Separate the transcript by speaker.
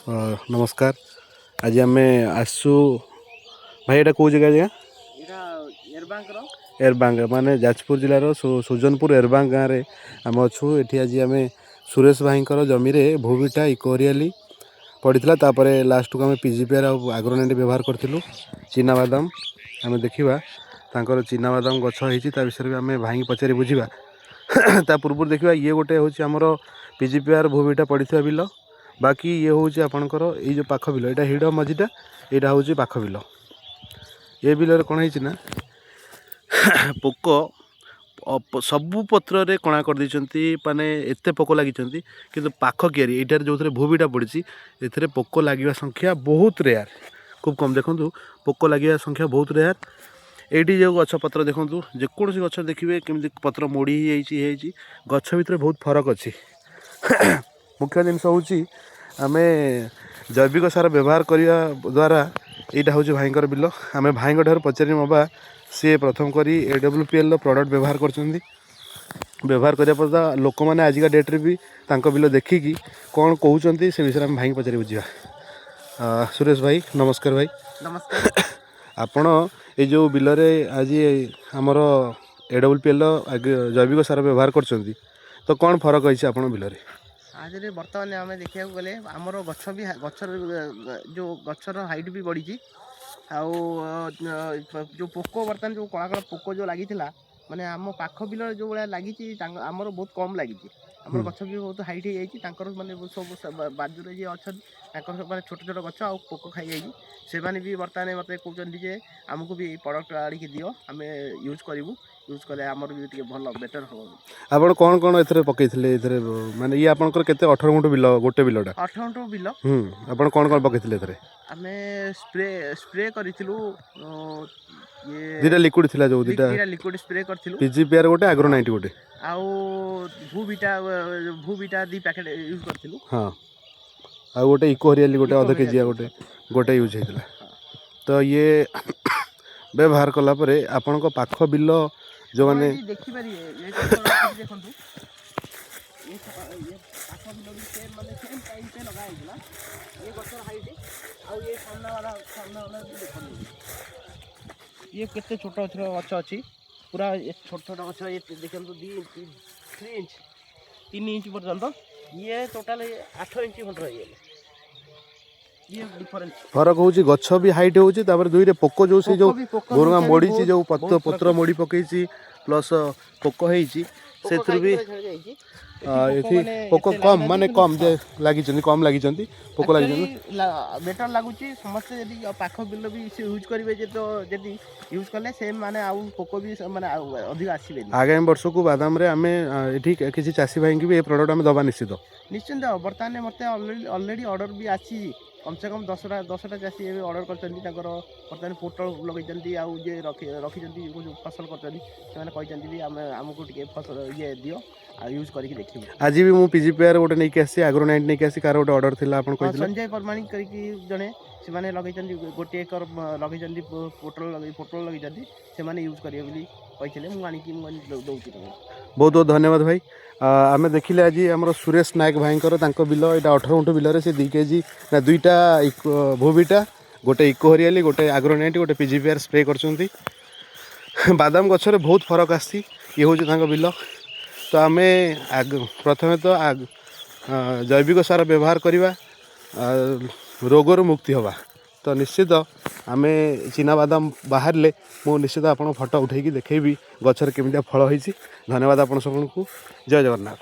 Speaker 1: ନମସ୍କାର। ଆଜି ଆମେ ଆସିଛୁ। ଭାଇ, ଏଇଟା କେଉଁ ଜାଗା ଆଜ୍ଞା?
Speaker 2: ଏଇଟା ଏରବାଙ୍କର।
Speaker 1: ଏରବାଙ୍ଗ, ମାନେ ଯାଜପୁର ଜିଲ୍ଲାର ସୁଜନପୁର ଏରବାଙ୍ଗ ଗାଁରେ ଆମେ ଅଛୁ। ଏଠି ଆଜି ଆମେ ସୁରେଶ ଭାଇଙ୍କର ଜମିରେ ଭୂବିଟା, ଇକୋ ହରିଆଲି ପଡ଼ିଥିଲା। ତାପରେ ଲାଷ୍ଟକୁ ଆମେ ପିଜିପିଆର୍ ଆଉ ଆଗ୍ରୋନାଇଟ୍ ବ୍ୟବହାର କରିଥିଲୁ। ଚିନାବାଦାମ ଆମେ ଦେଖିବା, ତାଙ୍କର ଚିନାବାଦାମ ଗଛ ହେଇଛି। ତା ବିଷୟରେ ବି ଆମେ ଭାଇଙ୍କୁ ପଚାରି ବୁଝିବା। ତା ପୂର୍ବରୁ ଦେଖିବା, ଇଏ ଗୋଟେ ହେଉଛି ଆମର ପିଜିପିଆର୍, ଭୂବିଟା ପଡ଼ିଥିବା ବିଲ। ବାକି ଇଏ ହେଉଛି ଆପଣଙ୍କର ଏଇ ଯେଉଁ ପାଖ ବିଲ, ଏଇଟା ହିଡ଼ ମଝିଟା, ଏଇଟା ହେଉଛି ପାଖ ବିଲ। ଏ ବିଲରେ କ'ଣ ହେଇଛି ନା ପୋକ ସବୁ ପତ୍ରରେ କଣା କରିଦେଇଛନ୍ତି, ମାନେ ଏତେ ପୋକ ଲାଗିଛନ୍ତି। କିନ୍ତୁ ପାଖ କିଆରି ଏଇଟାରେ ଯେଉଁଥିରେ ଭୂବିଟା ପଡ଼ିଛି, ଏଥିରେ ପୋକ ଲାଗିବା ସଂଖ୍ୟା ବହୁତ ରେୟାର, ଖୁବ୍ କମ୍। ଦେଖନ୍ତୁ, ପୋକ ଲାଗିବା ସଂଖ୍ୟା ବହୁତ ରେୟାର। ଏଇଠି ଯେଉଁ ଗଛ ପତ୍ର ଦେଖନ୍ତୁ, ଯେକୌଣସି ଗଛ ଦେଖିବେ କେମିତି ପତ୍ର ମୋଡ଼ି ହେଇଯାଇଛି, ହେଇଯାଇଛି। ଗଛ ଭିତରେ ବହୁତ ଫରକ ଅଛି। ମୁଖ୍ୟ ଜିନିଷ ହେଉଛି ଆମେ ଜୈବିକ ସାର ବ୍ୟବହାର କରିବା ଦ୍ୱାରା। ଏଇଟା ହେଉଛି ଭାଇଙ୍କର ବିଲ। ଆମେ ଭାଇଙ୍କ ଠାରୁ ପଚାରି ନେବା, ସିଏ ପ୍ରଥମ କରି ଏଡବ୍ଲ୍ୟୁପିଏଲ୍ର ପ୍ରଡ଼କ୍ଟ ବ୍ୟବହାର କରୁଛନ୍ତି। ବ୍ୟବହାର କରିବା ପରେ ଲୋକମାନେ ଆଜିକା ଡେଟ୍ରେ ବି ତାଙ୍କ ବିଲ ଦେଖିକି କ'ଣ କହୁଛନ୍ତି, ସେ ବିଷୟରେ ଆମେ ଭାଇଙ୍କୁ ପଚାରି ବୁଝିବା। ସୁରେଶ ଭାଇ, ନମସ୍କାର ଭାଇ।
Speaker 2: ନମସ୍କାର।
Speaker 1: ଆପଣ ଏଇ ଯେଉଁ ବିଲରେ ଆଜି ଆମର ଏଡବ୍ଲ୍ୟୁପିଏଲ୍ର ଜୈବିକ ସାର ବ୍ୟବହାର କରୁଛନ୍ତି, ତ କ'ଣ ଫରକ ହେଇଛି ଆପଣଙ୍କ ବିଲରେ?
Speaker 2: ଆଜିରେ ବର୍ତ୍ତମାନ ଆମେ ଦେଖିବାକୁ ଗଲେ ଆମର ଗଛ ବି ଗଛର ଯେଉଁ ଗଛର ହାଇଟ୍ ବି ବଢ଼ିଛି। ଆଉ ଯେଉଁ ପୋକ, ବର୍ତ୍ତମାନ ଯେଉଁ କଳା କଳା ପୋକ ଯେଉଁ ଲାଗିଥିଲା, ମାନେ ଆମ ପାଖ ବିଲରେ ଯେଉଁ ଭଳିଆ ଲାଗିଛି, ତାଙ୍କ ଆମର ବହୁତ କମ୍ ଲାଗିଛି। ଆମର ଗଛ ବି ବହୁତ ହାଇଟ୍ ହେଇଯାଇଛି। ତାଙ୍କର ମାନେ ସବୁ ବାଜୁରେ ଯିଏ ଅଛନ୍ତି, ତାଙ୍କର ସବୁ ମାନେ ଛୋଟ ଛୋଟ ଗଛ ଆଉ ପୋକ ଖାଇଯାଇଛି। ସେମାନେ ବି ବର୍ତ୍ତମାନ ମୋତେ କହୁଛନ୍ତି ଯେ ଆମକୁ ବି ଏଇ ପ୍ରଡ଼କ୍ଟ ଆଣିକି ଦିଅ, ଆମେ ୟୁଜ୍ କରିବୁ, ୟୁଜ୍ କଲେ ଆମର ବି ଟିକେ ଭଲ ବେଟର୍ ହେବ।
Speaker 1: ଆପଣ କ'ଣ କ'ଣ ଏଥିରେ ପକେଇଥିଲେ? ଏଥିରେ ମାନେ ଇଏ ଆପଣଙ୍କର କେତେ, 18 ଗୁଣ୍ଠ ବିଲ, ଗୋଟେ ବିଲଟା?
Speaker 2: 18 ଗୁଣ୍ଠ ବିଲ।
Speaker 1: ଆପଣ କ'ଣ କ'ଣ ପକେଇଥିଲେ ଏଥିରେ?
Speaker 2: ଆମେ ସ୍ପ୍ରେ ସ୍ପ୍ରେ କରିଥିଲୁ ଇଏ।
Speaker 1: ଦୁଇଟା ଲିକ୍ୱିଡ଼ ଥିଲା ଯେଉଁ ଦୁଇଟା?
Speaker 2: ଦୁଇଟା ଲିକ୍ୱିଡ଼ ସ୍ପ୍ରେ କରିଥିଲୁ।
Speaker 1: ପିଜିପିଆର୍ ଗୋଟେ, ଆଗ୍ରୋ 90 ଗୋଟେ।
Speaker 2: ଆଉ ଭୂବିଟା, ଭୂବିଟା 2 ପ୍ୟାକେଟ୍ ୟୁଜ୍ କରିଥିଲୁ।
Speaker 1: ହଁ, ଆଉ ଗୋଟେ ଇକୋ ହରିଆଲି ଗୋଟେ
Speaker 2: ଇକୋ
Speaker 1: ଅଧ କେଜିଆ
Speaker 2: ହରିଆଲି।
Speaker 1: ଗୋଟେ ଗୋଟେ ୟୁଜ୍ ହେଇଥିଲା। ତ ଇଏ ବ୍ୟବହାର କଲା ପରେ ଆପଣଙ୍କ ପାଖ ବିଲ ଯେଉଁମାନେ
Speaker 2: ଆପଣ ଏଠି ଦେଖିପାରିବେ, ଏ ଗଛ ରଖିଛି ଦେଖନ୍ତୁ। ଇଏ ପାଖ ବିଲ ବି ସେମ୍, ମାନେ ସେମ୍ ଟାଇମ୍ରେ ଲଗା ହେଇଥିଲା। ଏ ଗଛର ହାଇଟ୍ ଆଉ ଏ ସାମ୍ନା ବାଲା ବି ଦେଖନ୍ତୁ, ଇଏ କେତେ ଛୋଟ ଛୋଟ ଗଛ ଅଛି। ପୁରା ଏ ଛୋଟ ଛୋଟ ଗଛ। ଇଏ ଦେଖନ୍ତୁ, 2 ଇଞ୍ଚ, 3 ଇଞ୍ଚ, 3 ଇଞ୍ଚ ପର୍ଯ୍ୟନ୍ତ। ଇଏ ଟୋଟାଲ 8 ଇଞ୍ଚ ଖଣ୍ଡେ ହେଇଗଲେ। ଇଏ ଡିଫରେନ୍ସ।
Speaker 1: ଫରକ ହେଉଛି, ଗଛ ବି ହାଇଟ୍ ହେଉଛି। ତାପରେ ଦୁଇରେ ପୋକ ଯେଉଁ ସେ ଯେଉଁ
Speaker 2: ପୋକ ବି ପୋକ
Speaker 1: ଗୋରୁଙ୍ଗା
Speaker 2: ସଂଖ୍ୟା ବି
Speaker 1: ମୋଡ଼ିଛି,
Speaker 2: ବହୁତ
Speaker 1: ଯେଉଁ ପତ୍ର
Speaker 2: ବହୁତ
Speaker 1: ପତ୍ର
Speaker 2: ଫରକ।
Speaker 1: ମୋଡ଼ି ପକେଇଛି, ପ୍ଲସ୍ ପୋକ ହେଇଛି,
Speaker 2: ପୋକ
Speaker 1: ସେଥିରୁ ବି
Speaker 2: ଖାଇକି ପୁରା ଝଡ଼ି ଯାଇଛି। ଏଠି
Speaker 1: ଏଠି
Speaker 2: ପୋକ ମାନେ
Speaker 1: ପୋକ
Speaker 2: ଏତେ
Speaker 1: କମ୍,
Speaker 2: ଲାଗିନାହାନ୍ତି
Speaker 1: ମାନେ
Speaker 2: କିନ୍ତୁ
Speaker 1: କମ୍ ଯେ ଲାଗିଛନ୍ତି, କମ୍ ଲାଗିଛନ୍ତି, ପୋକ ଲାଗିଛନ୍ତି।
Speaker 2: ବେଟର୍ ଲାଗୁଛି। ସମସ୍ତେ ଯଦି ପାଖ ବିଲ ବି ସେ ୟୁଜ୍ କରିବେ ଯେ, ତ ଯଦି ୟୁଜ୍ କଲେ ସେ ମାନେ ଆଉ ପୋକ ବି ମାନେ ଆଉ ଅଧିକ ଆସିବେନି।
Speaker 1: ଆଗାମୀ ବର୍ଷକୁ ବାଦାମରେ ଆମେ ଏଠି କିଛି ଚାଷୀ ଭାଇଙ୍କୁ ବି ଏ ପ୍ରଡ଼କ୍ଟ ଆମେ ଦେବା ନିଶ୍ଚିତ।
Speaker 2: ନିଶ୍ଚିନ୍ତ। ବର୍ତ୍ତମାନ ମୋତେ ଅଲରେଡ଼ି ଅର୍ଡ଼ର ବି ଆସିଛି। କମ୍ ସେ କମ୍ 10ଟା ଚାଷୀ ଏବେ ଅର୍ଡ଼ର କରିଛନ୍ତି। ତାଙ୍କର ବର୍ତ୍ତମାନ ପୋଟଳ ଲଗେଇଛନ୍ତି ଆଉ ଯିଏ ରଖିଛନ୍ତି, ଯେଉଁ ଫସଲ କରିଛନ୍ତି, ସେମାନେ କହିଛନ୍ତି ବି ଆମେ ଆମକୁ ଟିକେ ଫସଲ ଇଏ ଦିଅ ଆଉ ୟୁଜ୍ କରିକି ଦେଖିବୁ।
Speaker 1: ଆଜି ବି ମୁଁ ପିଜିପିଆର୍ ଗୋଟେ ନେଇକି ଆସିଛି, ଆଗ୍ରୋ 90 ନେଇକି ଆସିଛି। କାହାର ଗୋଟେ ଅର୍ଡ଼ର ଥିଲା ଆପଣ କହିଥିଲେ?
Speaker 2: ସଞ୍ଜୟ ପରମାଣିକ କରିକି ଜଣେ, ସେମାନେ ଲଗେଇଛନ୍ତି, 1 ଏକର ଲଗେଇଛନ୍ତି, ପୋଟଳ ଲଗେଇଛନ୍ତି। ସେମାନେ ୟୁଜ୍ କରିବେ ବୋଲି କହିଥିଲେ। ମୁଁ ଆଣିକି ମୁଁ ଦଉଛି ତାଙ୍କୁ।
Speaker 1: ବହୁତ ବହୁତ ଧନ୍ୟବାଦ ଭାଇ। ଆମେ ଦେଖିଲେ ଆଜି ଆମର ସୁରେଶ ନାୟକ ଭାଇଙ୍କର, ତାଙ୍କ ବିଲ ଏଇଟା। 18 ଗୁଣ୍ଠ ବିଲରେ ସେ 2 କେଜି ନା ଦୁଇଟା ଇକୋ ଭୂବିଟା, ଗୋଟେ ଇକୋ ହରିଆଲି, ଗୋଟେ ଆଗ୍ରୋ 90, ଗୋଟେ ପିଜିପିଆର୍ ସ୍ପ୍ରେ କରିଛନ୍ତି। ବାଦାମ ଗଛରେ ବହୁତ ଫରକ ଆସିଛି। ଇଏ ହେଉଛି ତାଙ୍କ ବିଲ। ତ ଆମେ ଆଗ ପ୍ରଥମେ ତ ଜୈବିକ ସାର ବ୍ୟବହାର କରିବା, ରୋଗରୁ ମୁକ୍ତି ହେବା। ତ ନିଶ୍ଚିତ ଆମେ ଚିନାବାଦାମ ବାହାରିଲେ ମୁଁ ନିଶ୍ଚିତ ଆପଣଙ୍କ ଫଟୋ ଉଠେଇକି ଦେଖେଇବି ଗଛରେ କେମିତିଆ ଫଳ ହେଇଛି। ଧନ୍ୟବାଦ ଆପଣ ସବୁଙ୍କୁ। ଜୟ ଜଗନ୍ନାଥ।